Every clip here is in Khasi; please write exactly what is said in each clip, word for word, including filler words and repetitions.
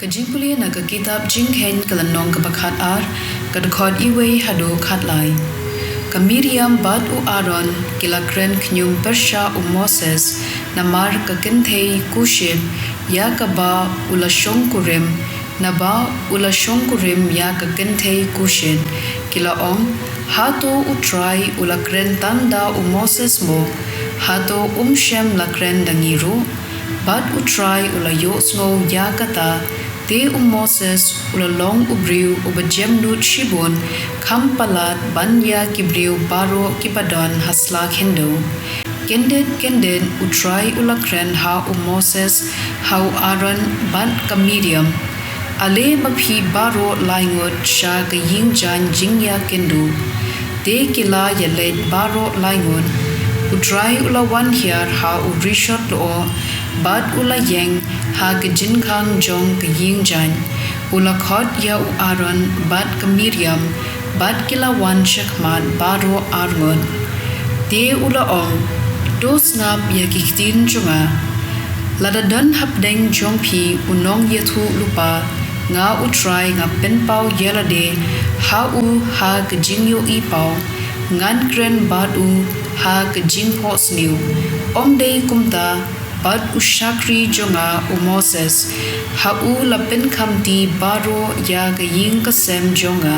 Ka jingpule na ka kitab Jingkheiñ ka lynnong kaba khat ar, ka dkhot wei haduh khat lai. Ka Miriam bad u Aaron ki la kren khñium pyrshah u Moses namar ka kynthei Kushit, ïa kaba u la shongkurim, naba u la shongkurim ïa ka kynthei Kushit. Ki la ong, hato U Trai u la kren tang da u Moses mo? Hato um shym la kren da ngi ruh? Bad U Trai u la ïohsngew ïa kata. Te u Moses u la long u briew uba jem nud shibun, kham palat ban ïa ki briew baroh kiba don ha sla khyndew. Kyndit kyndit U Trai u la kren ha u Moses, ha u Aaron bad ka Miriam. Ale ma phi baroh lai ngut sha ka ïing jaiñ jingïakynduh. Te ki la ïaleit baroh lai ngut. U Trai u la wan hiar ha u rishot lyoh, bad u la ïeng ha ka jingkhang jong ka ïing jaiñ. U la khot ïa u Aaron bad ka Miriam, bad ki la wan shakhmat baroh ar ngut. Te u la ong, to sngap ïa ki ktien jong nga. Lada don hapdeng jong phi u nongïathuhlypa, nga U Trai nga pynpaw ïa lade ha u ha ka jingïohi paw, ngan kren bad u ha ka jingphohsniew. Ym dei kumta bad u shakri jong nga u Moses, ha u la pynkhamti baroh ïa ka ïing ka sem jong nga.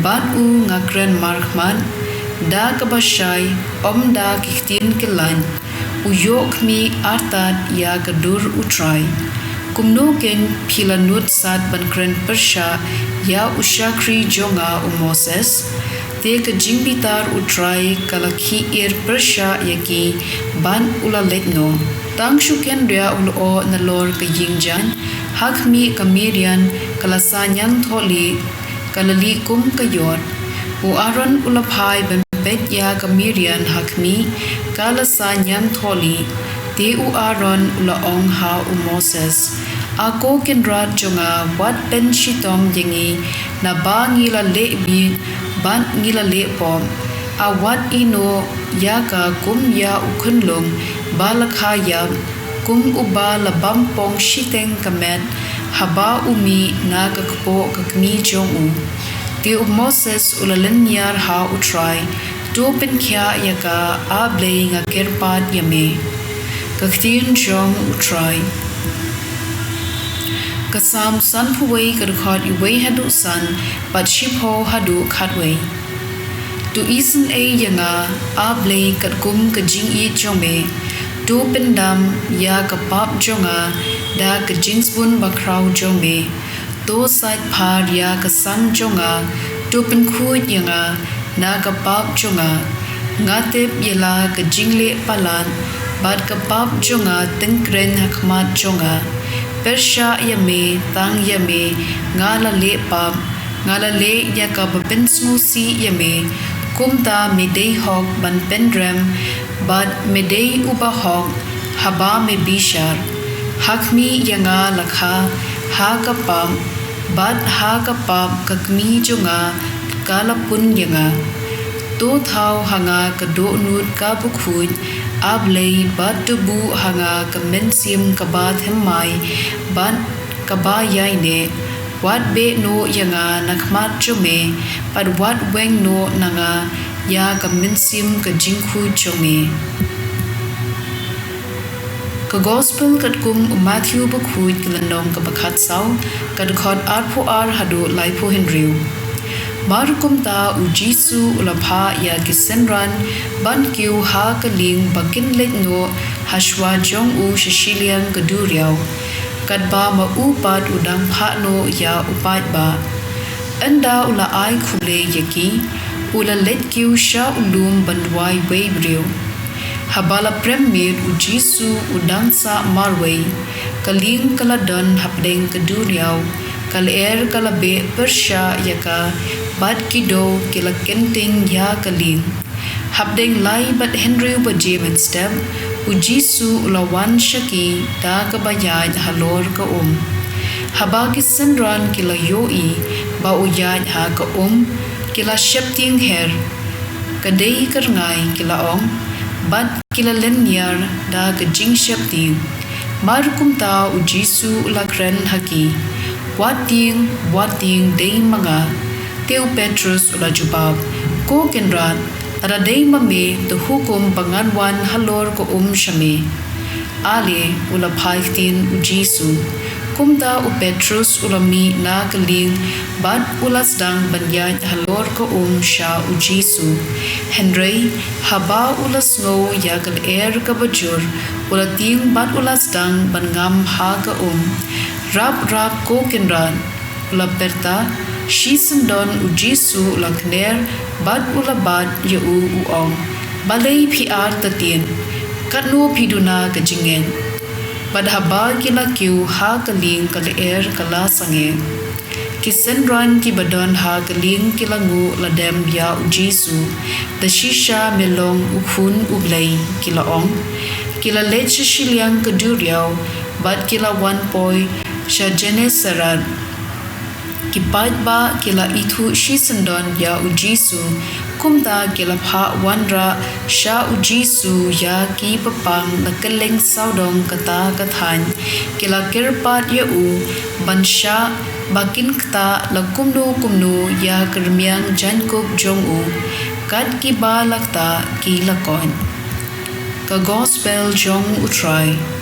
Bad u nga kren markhmat, da kaba shai, ym da ki ktien kyllaiñ. U ïoh khmih artat ïa ka dur U Trai. Kumno keiñ phi la nud sat ban kren pyrshah ïa u shakri jong nga u Moses? Te ka jingbitar U Trai ka la khih ir pyrshah ïa ki, bad u la leit noh. Tang shu kynriah u lyoh nalor ka ïing jaiñ, ha khmih ka Miriam ka la sa ñiangthohlieh, ka la lieh kum ka ïor. U Aaron u la phai ban peit ïa ka Miriam ha khmih, ka la sa ñiangthohlieh. Te u Aaron u la ong ha u Moses, a ko Kynrad jong nga, wat pynshitom ïa ngi, naba ngi la leh bieit bad ngi la leh pop. A wat ïehnoh ïa ka kum ïa u khunlung ba la kha ïap, kum uba la bam pong shiteng ka met, haba u mih na ka kpoh ka kmie jong u. Te u Moses u la lynñiar ha U Trai, to pynkhiah ïa ka, A Blei, nga kyrpad ïa me. Ka ktien jong U Trai. Ka Salm sanphew wei, ka dkhot wei haduh san, bad shiphew haduh khatwei. To isynei ïa nga, A Blei, katkum ka jingïeit jong me. To pyndam ïa ka pap jong nga da ka jingsbun bakhraw jong me. To sait phar ïa ka sang jong nga, to pynkhuid ïa nga na ka pap jong nga. Nga tip ïa la ka jingleh palat, bad ka pap jong nga tyngkreiñ ha khmat jong nga. Pyrshah ïa me, tang ïa me nga la leh pap, nga la leh ïa kaba pynsngewsih ïa me. Kumta me dei hok ban pynrem, bad me dei uba hok haba me bishar. Ha khmih ïa nga la kha ha ka pap, bad ha ka pap ka kmie jong nga ka la pun ïa nga. To thaw ha nga ka dohnud kaba khuid, A Blei, bad to buh ha nga ka mynsiem kaba thymmai bad kaba ïaineh. Wat beh noh ïa nga na khmat jong me, bad wat weng noh na nga ïa ka mynsiem ka jingkhuid jong me. Ka Gospel katkum u Mathaiw bakhuid, ka lynnong kaba khatsaw, ka dkhot arphew ar haduh laiphew hynriew. Mar kumta u Jisu u la phah ïa ki synran ban kiew ha ka lieng ba kin leit noh ha shuwa jong u sha shiliang ka duriaw, katba ma u pat u dang phah noh ïa u paidbah. Ynda u la ai khublei ïa ki, u la leit kiew sha u lum ban duwai wei briew. Haba la prem miet u Jisu u dang sah marwei, ka lieng ka la don hapdeng ka duriaw, ka lyer ka la beh pyrshah ïa ka, bad ki dew ki la kynting ïa ka lieng. Hapdeng lai bad hynriew baje mynstep, u Jisu u la wan sha ki da kaba ïaid halor ka um. Haba ki synran ki la ïohi ba u ïaid ha ka um, ki la sheptieng her. Ka dei ka rngai, ki la ong, bad ki la lynñiar da ka jingsheptieng. Mar kumta u Jisu u la kren ha ki, Wat tieng, wat tieng, dei ma nga. Te u Petrus u la jubab, Ko Kynrad, lada dei ma me, to hukum ba ngan wan halor ka um sha me. Ale, u la phai ktien u Jisu. Kumta u Petrus u la mih na ka lieng bad u la sdang ban ïaid halor ka um sha u Jisu. Hynrei haba u la sngew ïa ka lyer kaba jur, u la tieng bad u la sdang ban ngam ha ka um. Rap rap, ko Kynrad, u la pyrta. Shisyndon u Jisu u la kner bad u la bat ïa u, u ong, Balei phi artatien? Katno phi duna ka jingngeit? Bad haba ki la kiew ha ka lieng, ka lyer ka la sangeh. Ki synran kiba don ha ka lieng ki la nguh lade ïa u Jisu. Da shisha me long u Khun u Blei, ki la ong. Ki la leit sha shiliang ka duriaw bad ki la wan poi sha Gennesaret. Ki paidbah ki la ithuh shisyndon ïa u Jisu. Kumta ki la phah wanrah sha u Jisu ïa ki bapang na kylleng sawdong kata ka thaiñ. Ki la kyrpad ïa u ban shah ba kin ktah la kumno kumno ïa ka rmiang jaiñkup jong u. Kat kiba la ktah ki la koit. Ka Gospel jong U Trai.